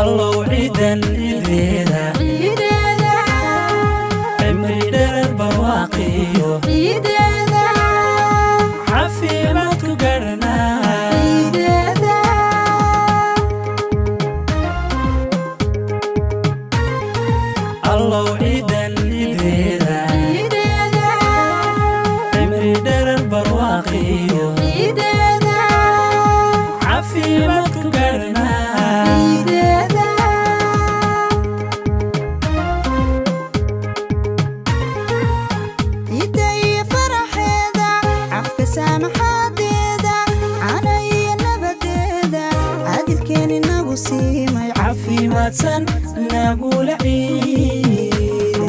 Allow ciidan ciideeda, ciideeda, cimri dherer barwaaqiyo, ciideeda, caafimaad ku gaadhnaa. Ciideeda. Allow ciidan ciideeda, ciideeda, cimri dherer barwaaqiyo, ciideeda, caafimaad ku gaadhnaa. Ciideeda. Ciidda iyo faraxeeda, cafka saamaxaadeeda, cana iyo nabadeeda, caadilkeen inagu siimay. Caafimaadsan nagula ciida.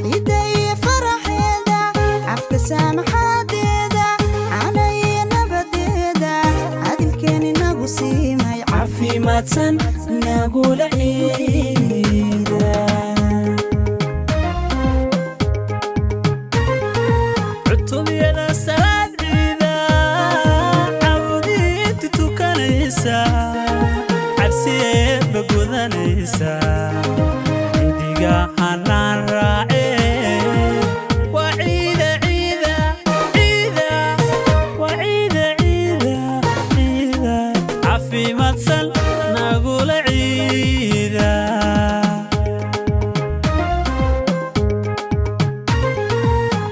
Ciidda iyo faraxeeda, cafka saamaxaadeeda, cana iyo nabadeeda, caadilkeen inagu siimay. Caafimaadsan nagula ciida. Cutubyada salaad ciida, cabudiinta tukanaysa, cabsiyeeba gudanaysa, cindiga hanaan raacee. Waa ciida, ciida, ciida, waa ciida, ciida, ciida, caafimaadsan nagula ciida.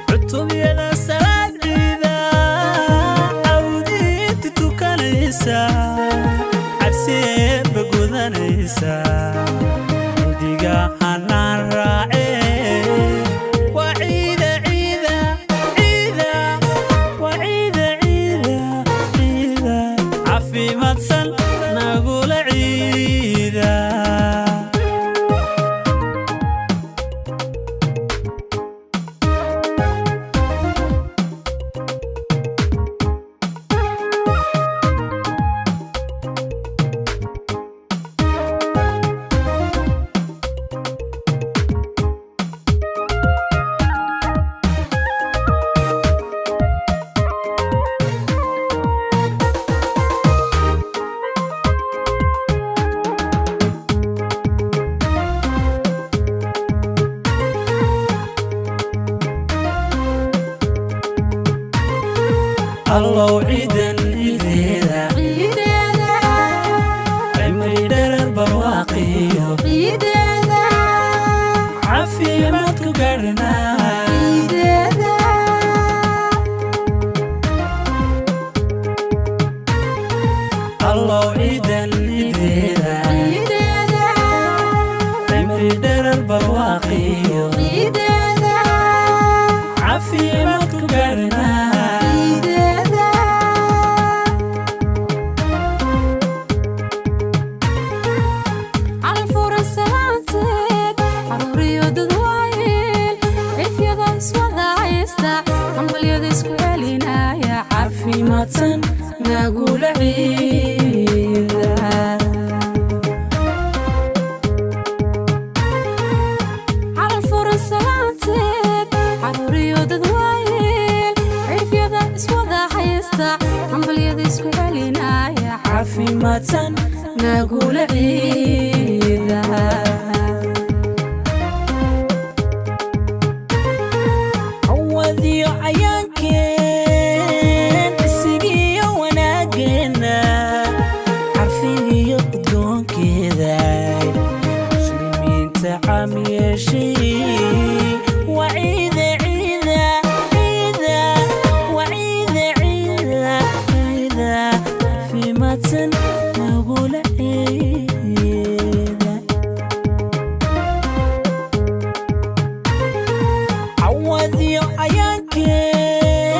Cutubyada salaad ciida, cawdiinta tukanaysa, cabsiyeeba gudanaysa, cindiga hanaan raacee. Waa ciida, ciida, ciida, waa ciida, ciida, ciida, caafimaadsan nagula ciida. Allow ciidan ciideeda, ciideeda, cimri dherer barwaaqiyo, ciideeda, caafimaad ku gaadhnaa. Ciideeda. Allow ciidan ciideeda, ciideeda, cimri dherer barwaaqiyo, ciideeda, caafimaad ku gaadhnaa. Ciideeda. Calfuran salaanteed, caruuriyo dadwaayeel, cifyada iswada haysta, hambalyada isku celinaya. Caafimaadsan nagula ciida. Calfuran salaanteed, caruuriyo dadwaayeel, cifyada iswada haysta, hambalyada isku celinaya. Caafimaadsan nagula ciida. Cawadiyo cayaankeen, isigiyo wanaageenna, carfigiyo udgoonkeeda, muslimiinta caam yeeshay. Waa ciida, ciida, ciida, waa ciida, ciida, ciida, caafimaadsan nagula ciida. Cawadiyo cayaankeen.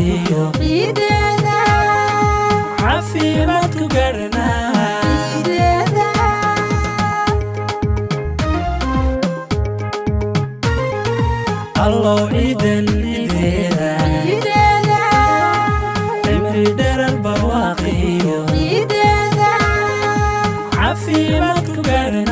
Barwaaqiyo Ciideeda. Caafimaad ku gaarnaa. Ciideeda. Allow ciidan ciideeda. Ciideeda. Cimri dherer, barwaaqiyo Ciideeda. Caafimaad ku gaarnaa.